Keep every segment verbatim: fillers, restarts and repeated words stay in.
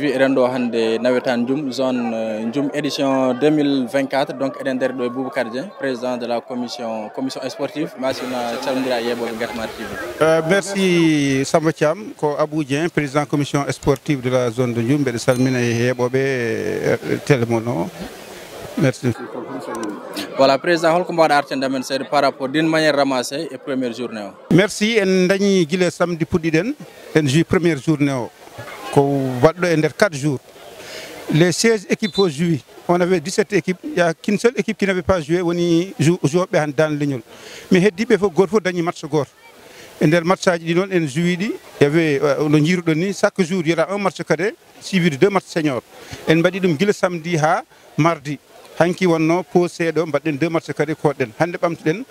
Wi eɗen ɗo hannde nawetaan Njum, zone, euh, Njum édition deux mille vingt-quatre. Donc eɗen nder ɗo e Boubacar Dieng, président de la commission, commission sportive. Masina calmondira e yeeɓooɓe Ngat Mar T V. Euh, merci Samba Thiam, ko Abou Dieng, président commission sportive de la zone de Ndioum. Mbeɗa salmina e heeɓooɓe, euh, télé mon o. Merci. Voilà, président, holko mbaawɗa artinde amen seeɗa par rapport d'une manière ramassée e première journée o? Merci, en dañi gila samedi puɗɗiɗen, en joue première journée o. Ko waɗɗo e nder quatre jours. Les seize équipes fof joué. On avait dix-sept équipes. Il y a qu'une seule équipe qui n'avait pas joué, woni jou-, joué ɓe han daan leñol. Mais heddiiɓe fof, gooto fof dañi match gooto. E nder match aji ɗi noon, en joué ɗi. Il y avait, euh, no njiiruɗon ni, chaque jour, il y aura un match cadet, suivi de deux matchs seniors. En mbaɗi ɗum gila samedi haa mardi. Hanki wonno pause seeɗa, mbaɗɗen deux matchs cadet koɗɗen. Hannde ɓamtuɗen,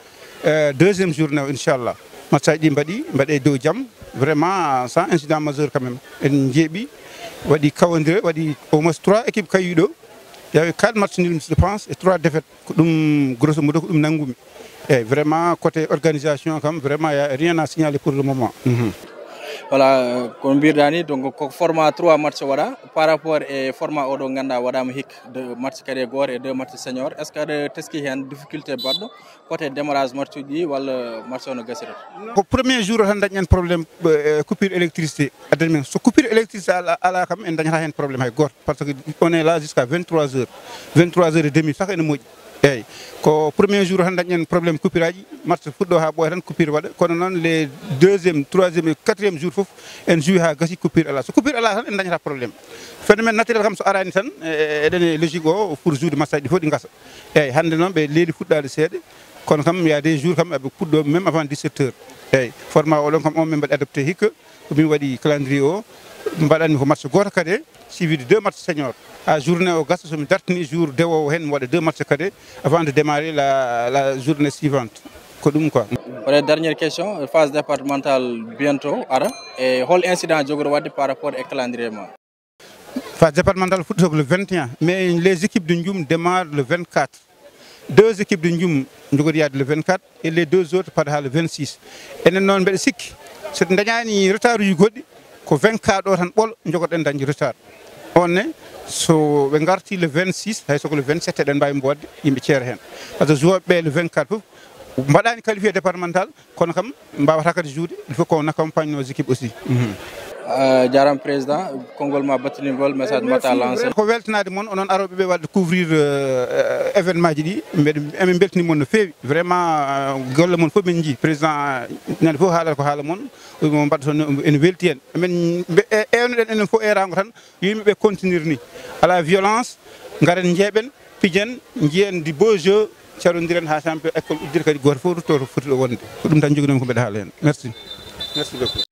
euh, deuxième journée o, inchallah. Match aji ɗi mbaɗi, mbaɗe dow jam. Vraiment, sans incident majeur quand même. En njeeɓi, waɗi kawondire, waɗi au moins trois équipes kayuɗo. Il y avait quatre matchs nuls, je pense, et trois défaites. Ko ɗum, grosso modo, ko ɗum nanngumi. Eyyi, vraiment, côté organisation kam, vraiment, il y a rien à signaler pour le moment. Mhm. Voilà, ko mbirɗa ni, donc ko format trois matchs waɗa par rapport e format oɗo ngannduɗaa waɗaama hikka, deux matchs cadet gooto e deux matchs senior. Est-ce que aɗa teski heen difficulté baɗɗo côté démarrage match uji ɗi walla match o no gasirta? Ko premier jour o tan dañen problème, euh, coupure électricité. Addani men, so coupure électricité ala, ala kam, en dañata heen problème hay gooto. Parce que on est là jusqu'à vingt-trois heures. Vingt-trois heures et demie, sax ene moƴƴi. Eyyi. Ko premier jour tan dañen problème coupure aji, match fuɗɗo haa ɓooya tan coupure waɗa. Kono noon les deuxième, troisième et quatrième jour fof, en joue haa gasi coupure ala. So coupure ala tan, en dañata problème. Phénomène naturel kam so arani tan, e, eɗen e logique o pour jouer match aji ɗi fof ɗi gasa. Eyyi, hannde noon ɓe leeli fuɗɗaade seeɗa. Kono kam, il y a des jours kam, aɓe puɗɗo même avant dix-sept heures. Eyyi, format oɗon kam, on min mbaɗi adopté hikka. Ko min waɗi calendrier o, mbaɗanmi ko match gooto cadet, suivi de deux matchs senior. Ha journée o gasa, so mi dartini jour dewowo hen, mi waɗa deux matchs cadet avant de démarrer la, la journée suivante. Ko ɗum quoi. Voilà, dernière question, phase départementale bientôt ara. E hol incident jogoɗo waɗde par rapport e calendrier ma? Phase départementale fuɗɗoto ko le vingt et un, mais les équipes de Ndioum démarrent le vingt-quatre. Deux équipes de Ndioum jogori yaade le vingt-quatre et les deux autres paada haa le vingt-six. Enen noon, mbeɗa sikki, so ɗe ndañaani retard uji goɗɗi, ko vingt-quatre o tan ɓolo jogoɗen dañde retard. On ne, so ɓe ngarti le vingt-six, hay so ko le vingt-sept eɗen mbaawi mboodde yimɓe ceera heen. Par ce que joueur ɓe le vingt-quatre fof mbaɗaani qualifié départemental, kono kam mbawata kadi jouer, il faut qu'on accompagne nos équipes aussi. Mhm. Euh, jaaraama président, konngol ma battiningol, message mbaɗɗa lancé. Ko weltanaade mon, onon arooɓe ɓe waɗde couvrir, euh, événement ji ɗi. Mbeɗa, emin mbeltani mon no feewi. Vraiment, euh, golle mon fof min njii. Président, euh, ñande fof haalata ko haala mon. Mo mbaɗɗa toon ene welti en. Emin mbe-, e-, ewnoɗen enen fof eeraango tan, yo yimɓe ɓe continuer ni. Alaa violence, ngaren njeeɓen, pijen, njiyen de beaux jeux, carondiren haa champion école uddita kadi gooto fof rutto to foti ɗo wonde. Ko ɗum tan njoginoomi ko mbeɗa haala heen. Merci. Merci beaucoup.